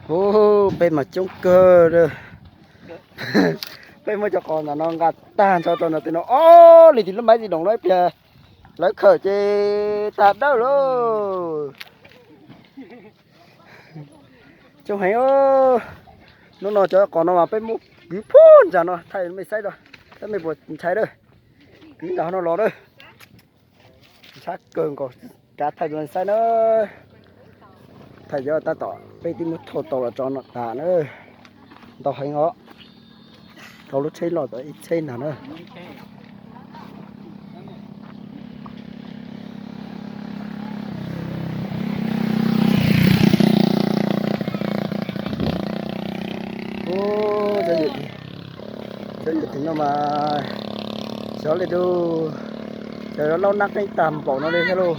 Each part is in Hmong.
Ub, peb mas coob kawg. Peb muab cov qos ntawm no nqa tag nrho rau ntawm tej no. Ob, li tim lub maiv di doom no ib pliag lawv khawm ces tag dawb lauj. Coob heev. Hnub no cov qos no mas peb muab kwv puag ntsa no thaij mej saib, saib mej puas ntshai lawm. Kwv ntsa no los lawm. Ntshai kawg nkaus, kav thaij rau saib na. Thaij cov tab tom peb twb muab thauj tau los tso no tas na. Ntau heev os. Tau lub tsheb loj tau ib tsheb ntag na. Ub, cov yawm tim no mas xyov li, cov laub nab qeeb tag npaum no li thiab lauj.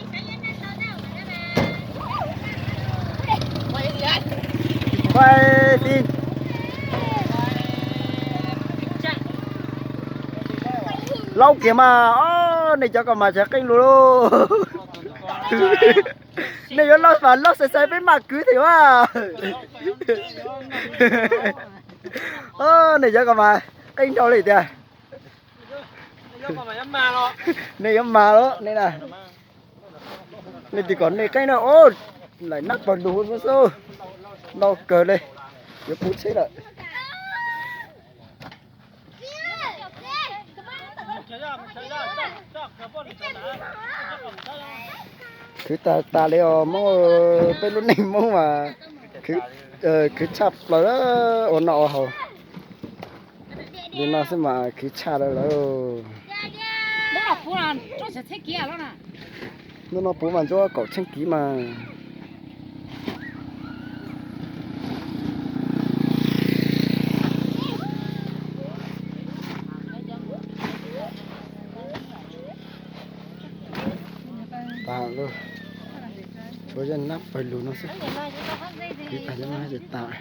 Laub kiag mas, ob, nej cov ko mas tsis qeeb lus lauj. Nej yuav laub mas laub sai sai peb maj kwv thiab mas. Nej cov ko mas qeeb dhau li tiag. Nej yuav mas lawm nej na. Nej twb kom nej qeeb na, ub, laim nab pawg lug xwb, ntau kawg li, yuav puv tsheb lawm. Khwv tas tas li os Hmoob, peb lub neej Hmoob mas khwv tshaj plaws ua noj ua haus. Li no xwb mas khwv tshaj lawm lauj. Hnub no puv mas ntsuab kaum txheeb kiv mas. Tas lawm, tshuav zaj nab pawg lug no xwb. Kwv tas cov no ces tas.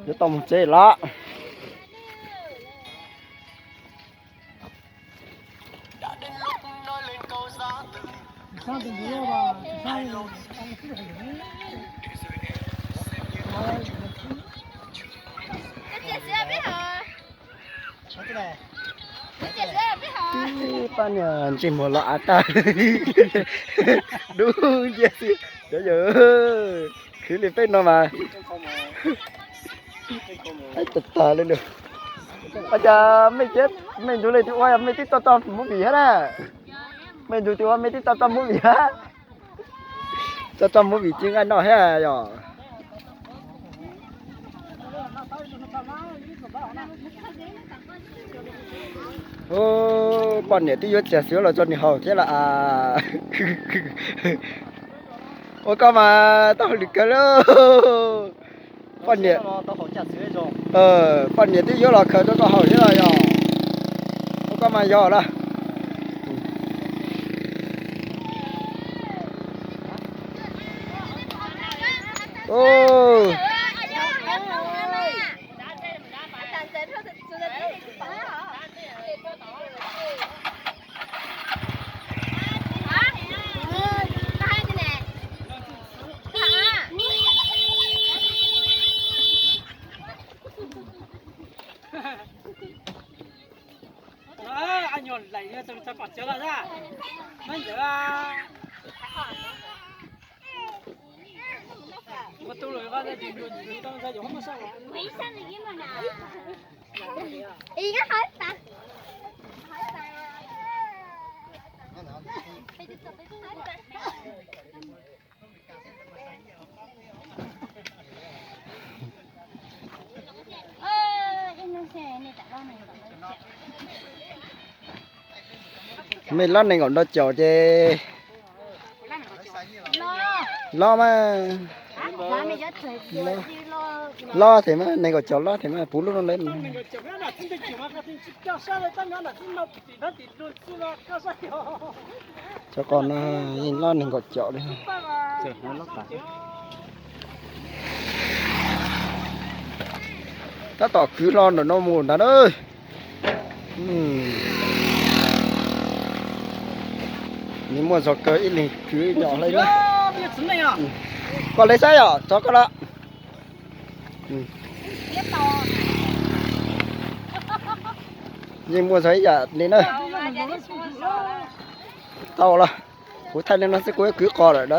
Yuav tau mus tsev lawm. Poj niam ntsej muag los av tag. Dub nciab xwb cov yawg, khwv li peb no mas. Tag tag li lawm. Ua cas mej, mej ntug li twb ua mej twb tso tso movie thiab na. Mej ntug twb ua mej twb tso tso movie thiab. Tso tso movie tsis nqaij noj thiab yom. Poj niam twb yuav txiag xwb los tso nws haus thiab las. Ua koj mas tau hauj lwm kawg lauj. Poj niam, poj niam twb yuav los khaws rau koj haus thiab los yog. Ua koj mas yog lawm. Mej lob nees nkaum nrau caum ces lob mas, lob thiab mas, nees nkaum caum lob thiab mas puv lub no lawm. Cov qos no yeej lob nees nkaum caum li. Tab tom kwv hlo ntawm no mus ntag na. Nws muaj zog kawg ib leeg kwv yom hlais na. Koj hlais saib yom, tso koj los. Yeej muaj zog ib yam li na. Tau los, kuv thaij li no xwb kuv yuav kwv qos lawm na.